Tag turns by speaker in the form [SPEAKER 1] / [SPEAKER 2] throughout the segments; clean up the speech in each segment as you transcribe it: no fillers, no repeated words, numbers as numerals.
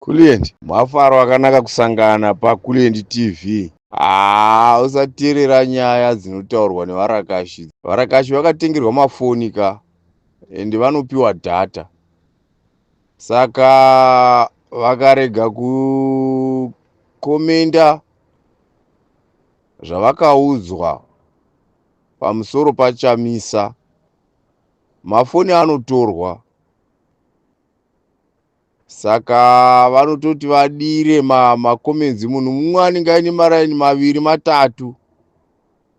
[SPEAKER 1] Kulient, mafaro akanaka kusangana paKulient TV. Haa, usateerera nyaya dzinotaurwa nevarakashi. Varakashi vakatengerwa mafoni ka, ende vanopiwa data. Saka vakarega kukomenda zvavakaudzwa pamusoro paChamisa, mafoni anotorwa. Saka vanototi vadire macomments, munhu mumwe anenge aine maraini maviri matatu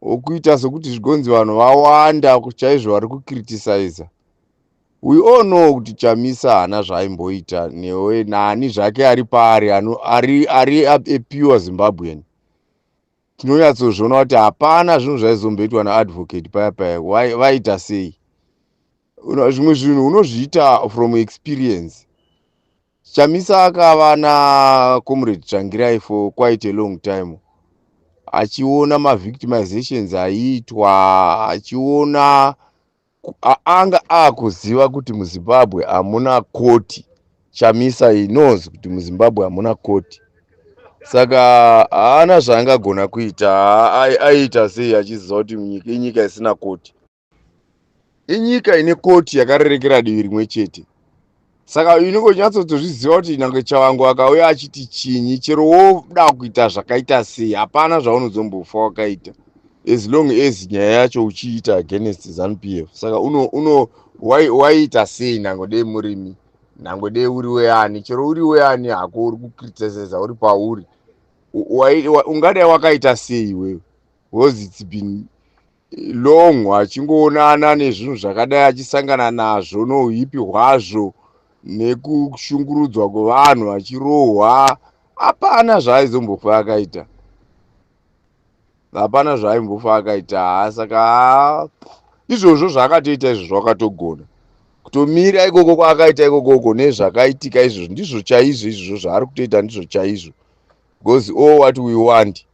[SPEAKER 1] okuita sekuti zvigonzi vanhu vawanda chaizvo vari kucriticiza. We all know kuti Chamisa haana zvaaimboita newe nani zvake ari paari ari a pure Zimbabwean. Tinonyatsozviona kuti hapana zvinhu zvaizomboitwa naadvocate paya paya. Vaita sei? Zvimwe zvinhu unozviita from experience. Chamisa akava nacomrade Tsvangirai for quite a long time, achiona mavictimizations aiitwa, achiona anga akuziva kuti muZimbabwe hamuna koti. Chamisa, he knows kuti muZimbabwe hamuna koti, saka haana zvaangagona kuita. Aiita sei achiziva kuti inyika isina koti, inyika ine koti yakarerekera divi rimwe chete? Saka unongonyatsotozviziva kuti nyange Chavangu akauya achiti chinyi, chero woda kuita zvakaita sei, hapana zvaunozombofa wakaita as long as nyaya yacho uchiita against ZANU PF. Saka uno waiita sei? Nyange dei murimi, nyange dei uri weani, chero uri weani hako uri kucriticiza uri pauri, ungadai wakaita sei iwewe? Because it's been long achingoonana nezvinhu zvakadai, achisangana nazvo nouipi hwazvo nekushungurudzwa kwevanhu, achirohwa. Hapana zvaaizombofa akaita, hapana zvaaimbofa akaita. Saka izvozvo zvaakatoita izvozvo, akatogona kutomira ikoko kwaakaita ikokoko nezvakaitika izvozvo. Ndizvo chaizvo izvozvo zvaari kutoita, ndizvo chaizvo, because all what we want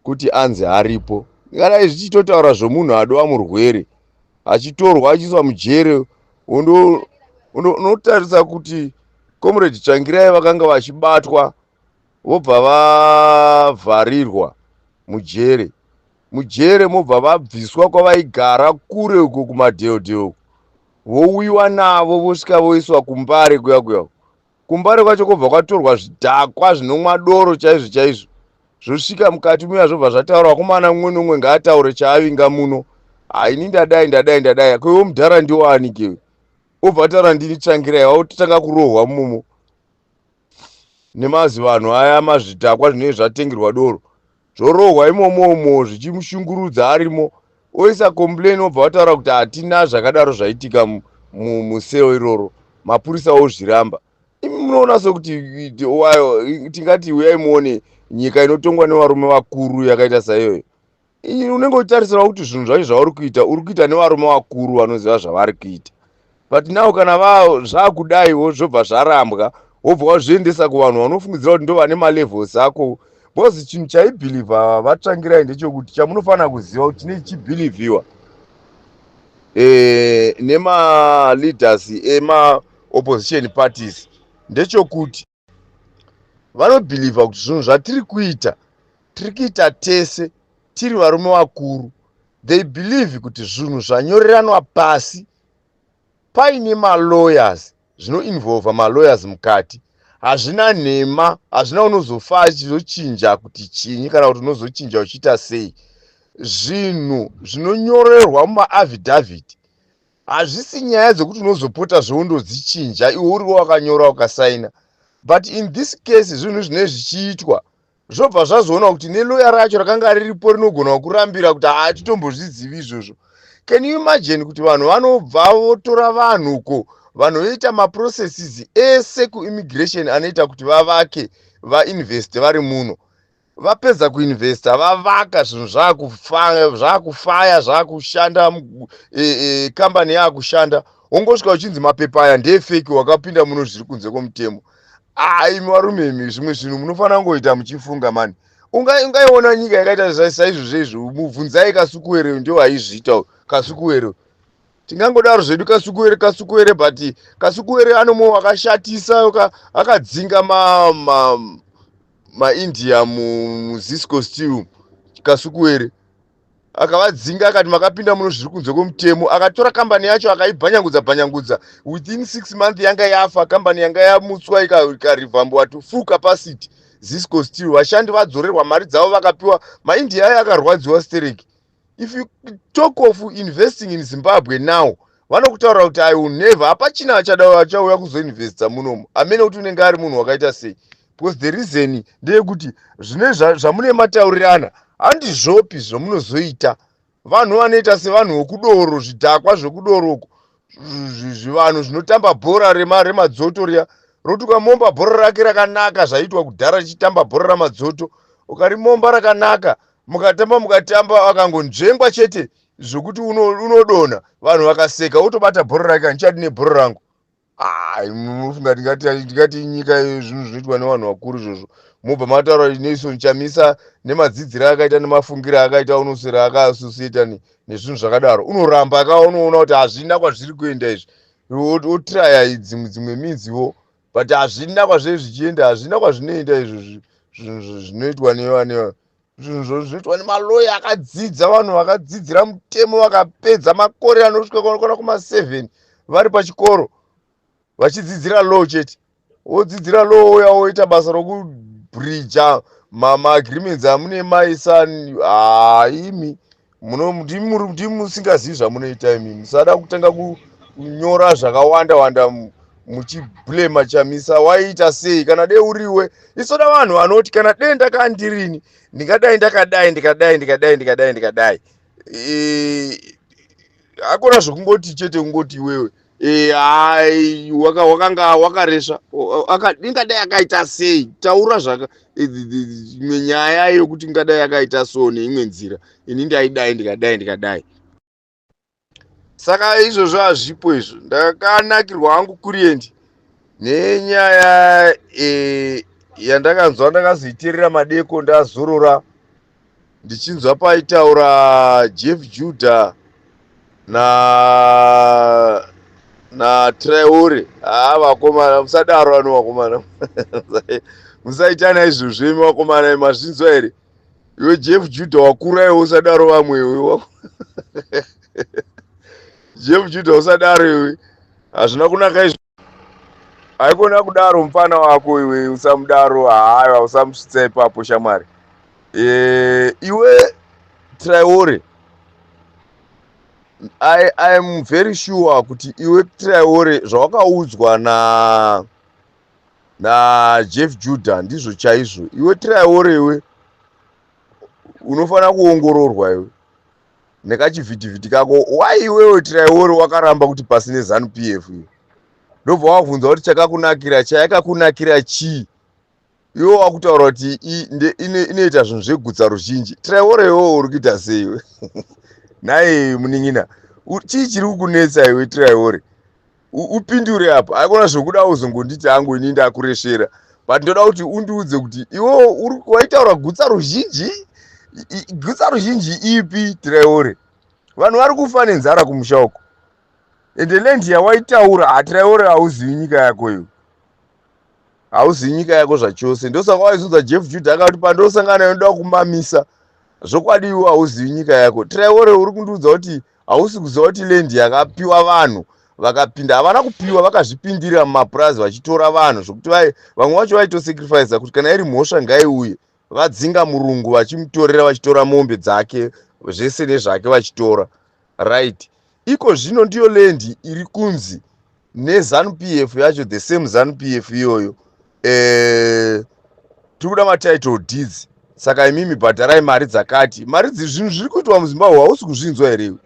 [SPEAKER 1] kuti anzi aripo. Kana zvichitotaura zvomunhu adova murwere, achitorwa achiiswa mujere, unotarisa kuti Comrade Tsvangirai vakanga vachibatwa, vobva vavharirwa mujere. Mujere mobva vabviswa kwavaigara kure uko kumadheodheo, vouyiwa navo, vosvika voiswa kuMbare kuya kuya. KuMbare kwacho kwobva kwatorwa zvidhakwa zvinomwa doro chaizvo chaizvo, zvosvika mukati muya, zvobva zvataura, "Vakomana, mumwe nomwe ngaataure chaavinga muno. Haini ndadai, ndadai, ndadai." Koiwo mudhara ndiwo anikewe obva ataura, "Ndini Tsvangirai." Vautotanga kurohwa mumo nemazivanhu aya mazvidhakwa zvinenge zvatengerwa doro, zvorohwa imomomo zvichimushungurudza arimo. Oisa complain, obva vataura kuti hatina zvakadaro zvaitika mucell iroro. Mapurisa ozviramba. Imi munoona sekuti tingati uyai muone nyika inotongwa nevarume vakuru yakaita saiyoyo? Unenge uchitarisira kuti zvinhu zvacho zvauri kuita, uri kuita nevarume vakuru vanoziva zvavari kuita. But now kana zvakudaiwo, zvobva zvarambwa, wobva wazviendesa kuvanhu vanofungidzira kuti ndo vane malevels ako, because chinhu chaibhilivha vaTsvangirai ndechekuti chamunofanira kuziva kuti chine chichibhilivhiwa nemaleaders emaopposition parties ndechekuti vanobhilivha kuti zvinhu zvatiri kuita, tiri kuita tese tiri varume vakuru. They believe kuti zvinhu zvanyoreranwa pasi paine malawyers, zvinoinvolva malawyers mukati, hazvina nhema, hazvina unozofa achizochinja kuti chinyi kana kuti unozochinja uchiita sei. Zvinhu zvinonyorerwa mumaaffidavit hazvisi nyaya dzekuti unozopota zvoundodzichinja iwe uriwo wakanyora, ukasaina. But in this case zvinhu zvinenge zvichiitwa zvobva zvazoona kuti neloya racho rakanga riripo rinogona kurambira kuti hatitombozvizivi izvozvo. Can you imagine kuti vanhu vanobva votora vanhuko, vanhu voita maprocesses ese kuimmigration anoita kuti vavake, vainveste vari muno, vapedza kuinvesta, vavaka zvinhu, zvakufaya, zvakushanda, kambani yaakushanda, wongosvika uchinzi mapepa aya ndefake, wakapinda muno zviri kunze kwomutemo? Ai, varume imi, zvimwe zvinhu munofanira kungoita muchifunga mani. Ungaiona nyika yakaita saizvozvo izvo? Mubvunzai Kasukuwere, ndio aizviita. Kasukuwere. Tingangodaro zvedu Kasukuwere, Kasukuwere, but Kasukuwere anomwe wakashatisa, akadzinga maIndia muZisco Steel. Kasukuwere akavadzinga, akati makapinda muno zviri kunze kwemutemo. Akatora kambani yacho, akaibhanyangudza bhanyangudza. Within 6 months yanga yafa kambani, yanga yamutswa ikarevampiwa to full capacity. Zisco Steel, vashandi vadzorerwa mari dzavo, vakapiwa. MaIndia aya akarwadziwa stereki. If you talk of investing in Zimbabwe now, vanokutaura kuti I will never. Hapachina achada achauya kuzoinvesta munomu, amene kuti unenge ari munhu wakaita sei, because the reason ndeyekuti zvine zvamune mataurirana handizvopi zvamunozoita. Vanhu vanoita sevanhu vekudoro, zvidhakwa zvekudoroko, zvivanhu zvinotamba bhora remadzoto riya, roti ukamomba bhora rake rakanaka, zvaitwa kudhara richitamba bhora ramadzoto, ukarimomba rakanaka, mukatamba mukatamba, akangonzvengwa chete zvokuti unodonha, vanhu vakaseka, wotobata bhora rake, handichadi nebhora rangu. Ai, munofunga ndingati nyika zvinhu zvinoitwa nevanhu vakuru izvozvo? Mobva mataura Nelson Chamisa nemadzidziro akaita nemafungiro akaita, unoswera akaassociata nezvinhu zvakadaro. Unoramba akaunoona kuti hazvina kwazviri kuenda izvi, otraya dzimwe minziwo, but hazvina kwazvei zvichienda, hazvina kwazvinoenda izvo. Zvinhu zvinoitwa nevane, zvinhu zvinoitwa nemaloya akadzidza, vanhu vakadzidzira mutemo, vakapedza makore anosvika kwana kuma7 vari pachikoro vachidzidzira law chete. Wodzidzira law, uya woita basa rokubreacha maagreements amune maisa. Haimi ndimi musingazivi zvamunoita imi. Musada kutanga kunyora zvakawanda wanda muchiblema Chamisa. Waiita sei kana dei uriwe? Isoda vanhu vanoti kana dei ndakandirini, ndingadai ndakadai, ndikadai, ndikadai, ndikadai, ndikadai. Hakuna zvekungoti chete kungoti iwewe hai, wakanga wakaresva, ingadai akaita sei? Taura zvaka imwe nyaya yokuti ingadai akaita so neimwe nzira, ini ndaidai, ndikadai, ndikadai. Saka izvozvo hazvipo izvo. Ndakanakirwa hangu kuriendi nenyaya yandakanzwa, ndakazoiteerera madeko ndazorora, ndichinzwa paitaura Jeff Judah na naTraore. Haa, vakomana, musadaro ano, vakomana, musaitana izvozvo imi vakomana. Mazvinzwa here? Iwe Jeff Judah wakura iwe, usadaro vamwe iwe. Jeff Judah, usadaro iwe, hazvina kunaka izvo. Haikona kudaro mufana wako iwe, usamudaro. Haiwa, usamusvitsa ipapo shamwari. Iwe Traore, I am very sure kuti iwe Traore, zvawakaudzwa na naJeff Judah ndizvo chaizvo. Iwe Traore, iwe unofanira kuongororwa iwe nekachivhitivhiti kako. Wai iwewe Traore wakaramba kuti pasi neZANU PF iwe? Ndobva wabvunza kuti chakakunakira, chayakakunakira chii? Iwe wakutaura kuti inoita zvinhu zvegutsa ruzhinji. Traore, iwewe uri kuita sei iwe? Nhai munin'ina, chii chiri kukunetsa iwe Traore? Upindure apa. Aikona zvokuda uzongonditi hangu ini ndakuresvera, but ndoda kuti undiudze kuti iwewe waitaura gutsa ruzhinji, gutsa ruzhinji ipi, Traore? Vanhu vari kufa nenzara kumusha uko, ende land yawaitaura, haTraore, hauzivi nyika yako iwe, hauzivi nyika yako zvachose. Ndosaka waizunza Jeff Judah akati pandosangana naye ndoda kumamisa. Zvokwadi iwe hauzivi nyika yako, Traore. Uri kundiudza kuti hausi kuziva kuti land yakapiwa vanhu vakapinda, havana kupiwa, vakazvipindira mumapurazi vachitora vanhu, zvokuti vamwe vacho vaitosacrifica kuti kana iri mhosva ngaiuye. Vadzinga murungu vachimutorera, vachitora mombe dzake zvese nezvake vachitora. Right, iko zvino ndiyo land iri kunzi neZANU PF yacho, the same ZANU PF iyoyo, tiri kuda matitle deeds, saka imimi bhadharai mari dzakati. Mari zvinhu zviri kuitwa muZimbabwe hausi kuzvinzwa here iwe?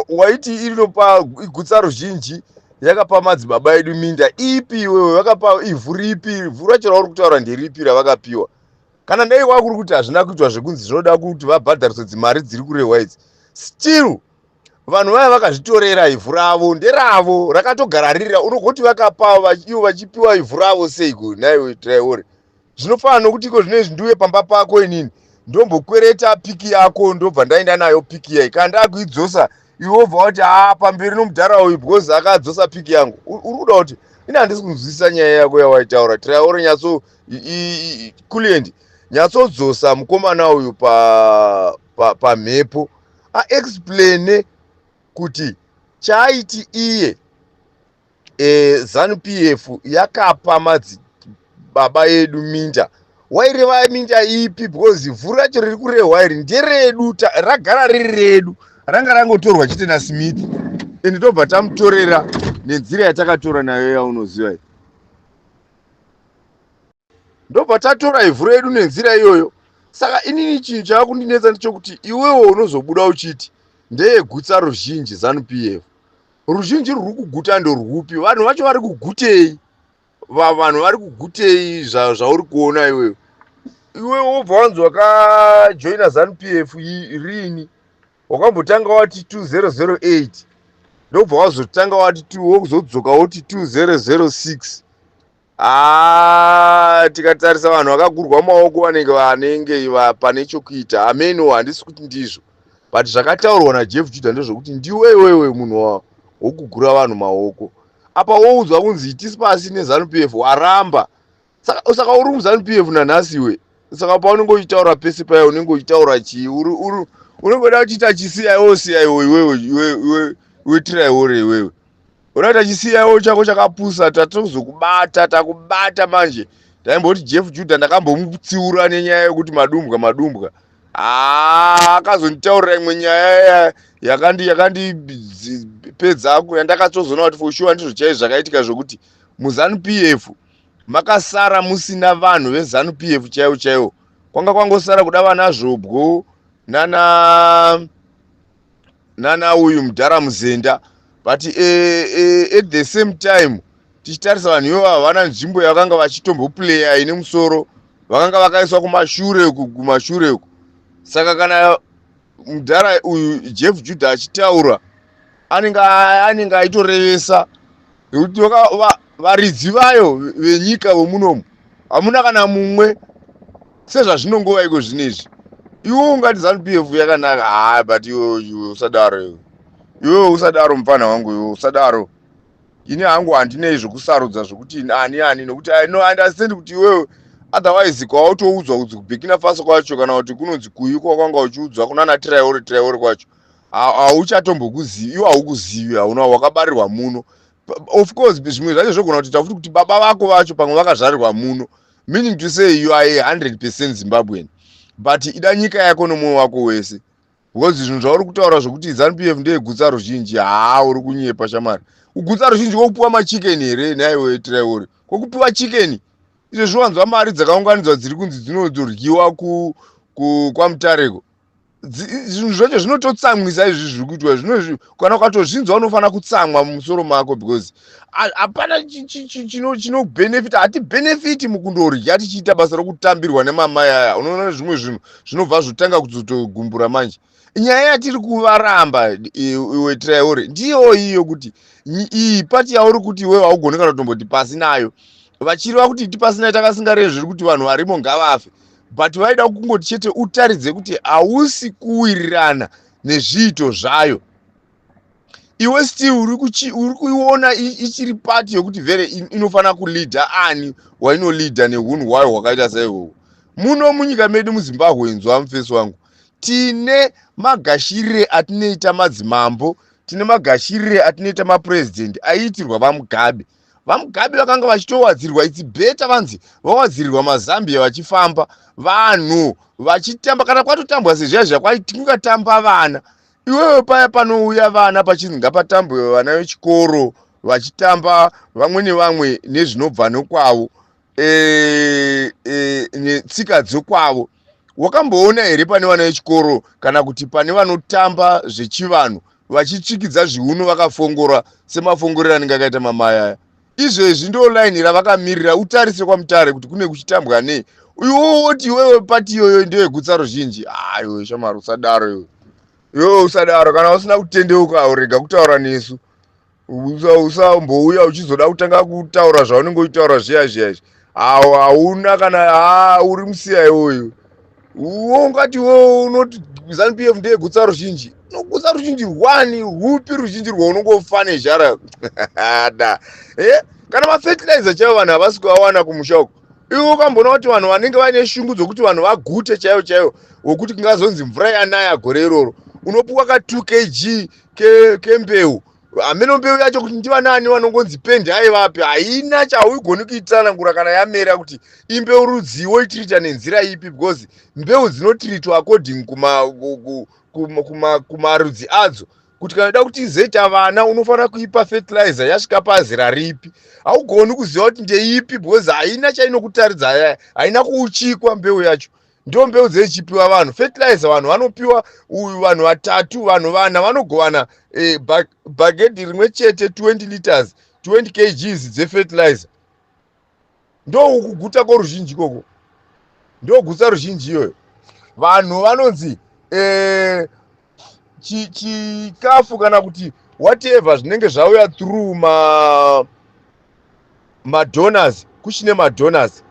[SPEAKER 1] Waiti irinopa igutsa ruzhinji, yakapa madzibaba edu minda ipi iwewe? Vakapa ivhu ripi? Ivhu racho rauri kutaura nderipi ravakapiwa? Kana dai wakuri kuti hazvina kuitwa zvekunzi zvinoda kuti vabhadhariswe dzimari dziri kurehwa idzi, still vanhu vaya vakazvitorera ivhu ravo, nderavo, rakatogara ririra. Unogoti vakapa ivo vachipiwa ivhu ravo seiko naiwe Traore? Zvinofanana nokuti iko zvino ndiuye pamba pako inini, ndombokwereta piki yako, ndobva ndaenda nayo piki yai. Kana ndakuidzosa, Iwe wobva wati, "Ha, pamberi nomudhara uyu because akadzosa piki yangu." Uri kuda kuti ini handisi kunzwisisa nyaya yako yawaitaura. Traore, nyatso Kulient, nyatsodzosa mukomana uyu pamhepo, aexplaine kuti chaaiti iye ZANU PF yakapa madzibaba edu minda, waireva minda ipi? Because ivhu racho riri kurehwa iri nderedu, ragara riri redu, ranga rangotorwa chete naSmith, ende tobva tamutorera nenzira yatakatora nayo yaunoziva iyi. Ndobva tatora ivhu redu nenzira iyoyo. Saka inini chinhu chava kundinetsa ndechekuti iwewo unozobuda uchiti ndeyegutsa ruzhinji ZANU PF. Ruzhinji rwuri kuguta ndorwupi? Vanhu vacho vari kugutei? Vanhu vari kugutei zvauri kuona iwewe? Iwewe wobva wanzi wakajoina ZANU PF rini? Wakambotanga wati 2008, ndobva wazotanga wati, wozodzoka woti 2006. Aa, tikatarisa vanhu vakagurwa maoko vanenge pane chokuita. Ameno, handisi kuti ndizvo, but zvakataurwa naJeff Judah ndezvokuti ndiwe iwewe munhu wokugura vanhu maoko. Apa woudzwa kunzi itisi pasi neZANU PF, waramba. Saka uri muZANU PF nanhasi iwe. Saka paunenge uchitaura pese paya, unenge uchitaura chii? Unenge uda kuchiita chiCIO CIO iwewe? Iwe Traore, iwewe unoita chiCIO chako chakapusa. Tatozokubata, takubata manje. Taimboti Jeff Judah ndakambomutsiura nenyaya yekuti madumbwa madumbwa. Haa, akazonditaurira imwe nyaya yakandipedza, yandakatozoona kuti for sure ndizvo chaizvo zvakaitika, zvokuti muZANU PF makasara musina vanhu veZANU PF chaivo chaivo. Kwanga kwangosara kuda vana Zvobwo nana uyu mudhara Muzenda. But at the same time, tichitarisa vanhu ivo havana nzvimbo yavakanga vachitomboplaya ine musoro. Vakanga vakaiswa kumashure uku, kumashure uku. Saka kana mudhara uyu Jeff Judah achitaura, anenge aitorevesa nekuti varidzi vayo venyika vomunomu hamuna kana mumwe, sezvazvinongova iko zvinezvi. Iwe ungati ZANU PF yakanaka? Ha, but iwe usadaro, iwe, iwewe usadaro, mufana wangu, iwe usadaro. Ini hangu handinei zvokusarudza zvokuti ani ani, nokuti I no understand kuti iwewe otherwise kwautoudzwa kunzi kuBurkina Faso kwacho, kana kuti kunonzi kuyi kwakwanga uchiudzwa kunana Traore, Traore kwacho hauchatombokuzivi iwe, haukuzivi, hauna wakabarirwa muno. Of course, zvimwe zvacho zvogona kuti tafuti kuti baba vako vacho pamwe vakazvarirwa muno, meaning to say you are a 100% Zimbabwean, but ida nyika yako nomwoyo wako wese, because zvinhu zvauri kutaura zvokuti ZANU PF ndeyegutsa ruzhinji, haa, uri kunyepa shamari. Kugutsa ruzhinji kwokupiwa machicken here naiwe Traore? Kwokupiwa chicken izvo zviwanzwa mari dzakaunganidzwa dziri kunzi dzinodoryiwa kwaMutareko. Zvinhu zvacho zvinototsamwisa izvi zviri kuitwa zvino. Kana ukatozvinzwa unofanira kutsamwa mumusoro mako, because hapana chinobhenefita. Hatibhenefiti mukundorya tichiita basa rokutambirwa nemamai aya. Unoona zvimwe zvinhu zvinobva zvotanga kuzotogumbura manje. Nyaya yatiri kuvaramba, iwe Traore, ndiyo iyo kuti iyi pati yauri kuti iwewe haugoni kana kutomboti pasi nayo, vachireva kuti iti pasi nayo takasingareve zviri kuti vanhu varimo ngavafe, but vaida kungoti chete utaridze kuti hausi kuwirirana nezviito zvayo. Iwe still uri kuiona ichiri pati yokuti vhere inofanira kuleada ani wainoleada neunhu hwayo hwakaita saihwohwo muno munyika medu muZimbabwe. Inzwa, mufesi wangu, tine magashirire atinoita madzimambo, tine magashirire atinoita mapurezidendi aiitirwa vaMugabe. VaMugabe vakanga vachitowadzirwa, it's better vanzi vawadzirirwa maZambia, vachifamba vanhu vachitamba. Kana kwatotambwa sezviya zvakwatingatamba vana, iwewe paya panouya vana pachinzi ngapatambwe vana vechikoro vachitamba vamwe nevamwe nezvinobva nokwavo, netsika dzokwavo. Wakamboona here pane vana vechikoro kana kuti pane vanotamba zvechivanhu vachitsvikidza zviuno vakafongora semafongorero anenge akaita mamai aya izvezvi? Ndo line ravakamirira. Utarise kwaMutare kuti kune kuchitambwa nei. Iwe woti iwewe pati iyoyo ndeyegutsa ruzhinji? Aiwe shamari, usadaro iwe, iwewe usadaro. Kana usina kutendeuka, urega kutaura nesu. Usambouya uchizoda kutanga kutaura zvaunenge uchitaura zviya zviya izvi. Hauna kana, ha, uri musiya iwoyo. Ungati iwewe unoti ZANU PF ndeyegutsa ruzhinji? Unogutsa ruzhinji rwani? Rwupi ruzhinji rwaunongofa nezhara da? Kana mafertilizer chaivo vanhu havasi kuvawana kumusha uko. Iwe ukamboona kuti vanhu vanenge vaine shungu dzokuti vanhu vagute chaivo chaivo, wokuti kungazonzi mvura yanaya gore iroro, unopuwa ka 2 kg kembeu, hameno mbeu yacho kuti ndivanani vanongonzi pendi aivapi, haina chauigoni kuitsanangura kana yamera kuti imbeu rudzii, woitirita nenzira ipi, because mbeu dzinotiritwa according kumarudzi adzo, kuti kana uda kuti izoita vana unofanira kuipa fertilizer yasvika pazera ripi. Haugoni kuziva kuti ndeipi because haina chainokutaridza, haina kuuchikwa mbeu yacho. Ndo mbeu dzeichipiwa vanhu. Fertilizer vanhu vanopiwa uyu, vanhu vatatu, vanhu vana vanogovana bhagedhi rimwe chete, 20 liters, 20 kgs dzefertilizer. Ndo kuguta kworuzhinji ikoko, ndogutsa ruzhinji iyoyo. Vanhu vanonzi chikafu kana kuti whatever zvinenge zvauya through madonors, kuchine madonors,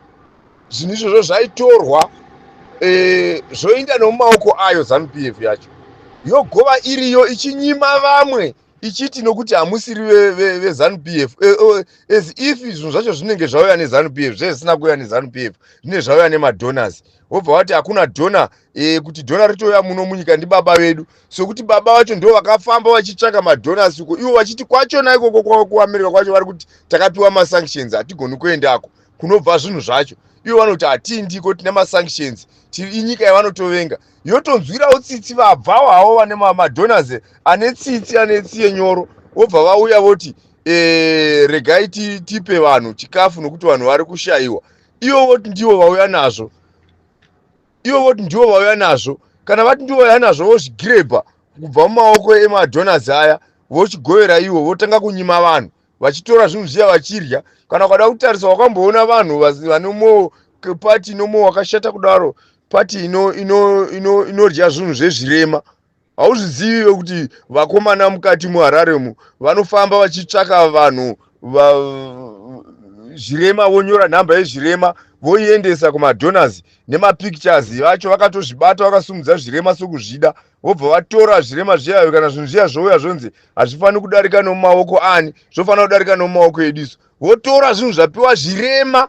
[SPEAKER 1] zvinhu izvozvo zvaitorwa, zvoenda nomumaoko ayo ZANU PF yacho, yogova iriyo ichinyima vamwe, ichiti nokuti hamusiri veZANU PF, as if zvinhu zvacho zvinenge zvauya neZANU PF. Zvezvisina kuuya neZANU PF, zvinenge zvauya nemadonors. Wobva wati hakuna donor, kuti donor ritouya muno munyika ndibaba vedu, sokuti baba vacho ndo vakafamba vachitsvaka madonors uko, ivo vachiti kwachona ikoko kuAmerica kwacho vari kuti takapiwa masanctions, hatigoni kuendako kunobva zvinhu zvacho. Ivo vanoti hatindiko, tine masanctions, inyika yavanotovenga. Yotonzwirawo tsitsi vabvawo havo vane madonors ane tsitsi, ane tsiye nyoro, vobva vauya voti, regai tipe vanhu chikafu nokuti vanhu vari kushayiwa. Ivo voti ndivo vauya nazvo, ivo voti ndivo vauya nazvo. Kana vati ndivo vauya nazvo, vozvigirebha kubva mumaoko emadonors aya, vochigovera ivo, votanga kunyima vanhu, vachitora zvinhu zviya vachirya. Kana ukada kutarisa, wakamboona vanhu vane mwoyo, pati ino mwoyo wakashata kudaro, pati inorya zvinhu zvezvirema? Hauzvizivi kuti vakomana mukati muHarare mu vanofamba vachitsvaka vanhu zvirema, vonyora nhamba yezvirema, voiendesa kumadonors nemapictures vacho vakatozvibata, vakasimudza zvirema sokuzvida, vobva vatora zvirema zviyayo. Kana zvinhu zviya zvouya, zvonzi hazvifaniri kudarika nomumaoko ani, zvofanira kudarika nomumaoko ediso, votora zvinhu zvapiwa zvirema.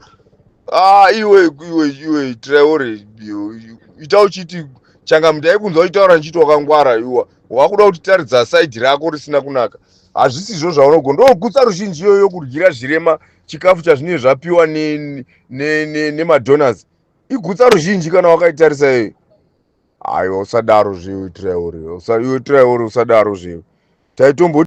[SPEAKER 1] Ah, iwe, iwe, iwe Traore, ita uchiti changamuti aikunzwa uchitaura ndichiti wakangwara. Iwa wakuda kutitaridza side rako risina kunaka. Hazvisizvo zvaunogona. Ndogutsa ruzhinji iyoyo, kudyira zvirema chikafu chazvinenge zvapiwa nemadonors, igutsa ruzhinji kana wakaitarisa iyoyo. Aiwa, usadaro zvewe Traore, iwe Traore, usadaro zvewe. Taitombo